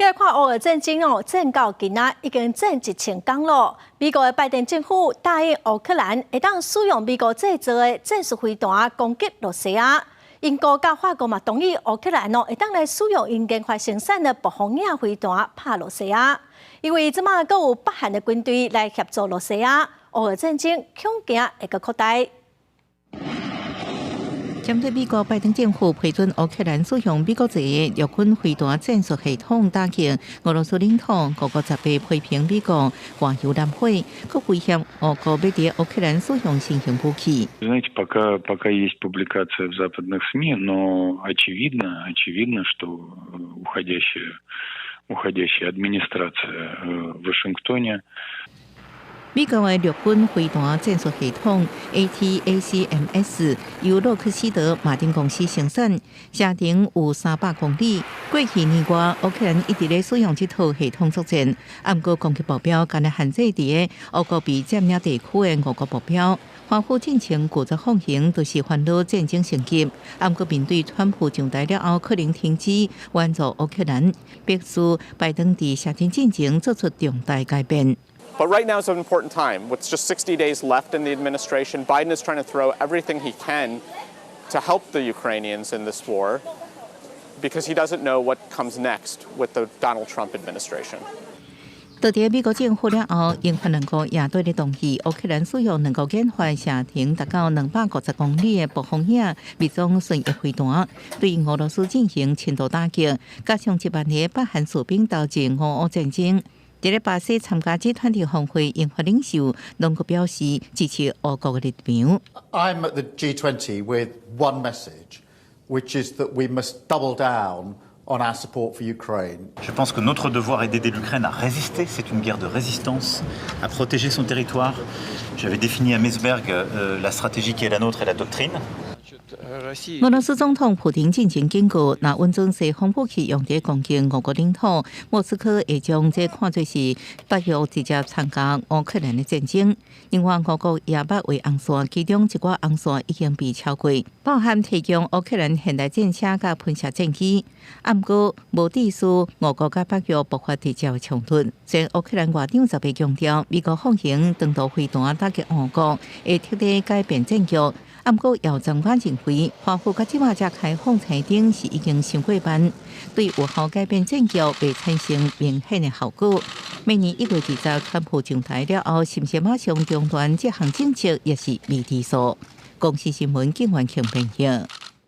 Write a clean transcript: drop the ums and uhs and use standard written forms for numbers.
來看烏俄戰爭哦，戰到今仔已經戰1000工咯。美國的拜登政府答應烏克蘭會當使用美國製造的戰術飛彈攻擊羅西亞。英國佮法國嘛同意烏克蘭哦會當來使用𪜶研發生產的暴風影飛彈拍羅西亞。因為這馬閣有北韓的軍隊來協助羅西亞，烏俄戰爭恐驚會閣擴大。針對美國拜登政府批准烏克蘭使用美國製的陸軍飛彈戰術系統打擊俄羅斯領土，俄國十八批評美國掛油濫火，閣威脅俄國欲佇烏克蘭使用新型武器。 Знаете, пока есть публикация в западных СМИ, но очевидно, что уходящая администрация в Вашингтоне 美國的陸軍飛彈戰術系統 ATACMS 由洛克希德馬丁公司生產，射程有300公里。過去年外，烏克蘭一直咧使用這套系統作戰，毋過攻擊目標干焦限制佇俄國被佔領地區的五個目標。華府進前拒絕放行，就是煩惱戰爭升級。毋過面對川普上台了後，可能停止援助烏克蘭，迫使拜登佇射程進前做出重大改變。 But right now is an important time. With just 60 days left in the administration, Biden is trying to throw everything he can to help the Ukrainians in this war because he doesn't know what comes next with the Donald Trump administration. 佇佇美國政府了後，英法兩國也對咧同意烏克蘭使用兩國研發射程達到250公里的暴風影密裝巡弋飛彈，對俄羅斯進行深度打擊，加上1萬個北韓士兵投入俄烏戰爭。佇咧巴西參加 G20 峰會，英法領袖攏閣表示支持烏國的立場。 I'm at the G20 with one message, which is that we must double down on our support for Ukraine. Je pense que notre devoir est d'aider l'Ukraine à résister. C'est une guerre de résistance, à protéger son territoire. J'avais défini à Meseberg la stratégie qui est la nôtre et la doctrine. 俄羅斯總統普丁進前警告，若允准西方武器用佇攻擊俄國領土，莫斯科會將這看做是北約直接參加烏克蘭的戰爭。另外，俄國也捌畫紅線，其中一寡紅線已經被超過，包含提供烏克蘭現代戰車佮噴射戰機。毋過無致使俄國佮北約爆發直接的衝突。雖然烏克蘭外長十八強調，美國放行長途飛彈打擊俄國，會徹底改變戰局。毋過有專家認為，華府佮這馬才開放青燈是已經傷過慢，對有效改變戰局袂產生明顯的效果。明年1月20，川普上台了後，是毋是馬上中斷這項政策，也是未知數。公視新聞，景元慶編譯。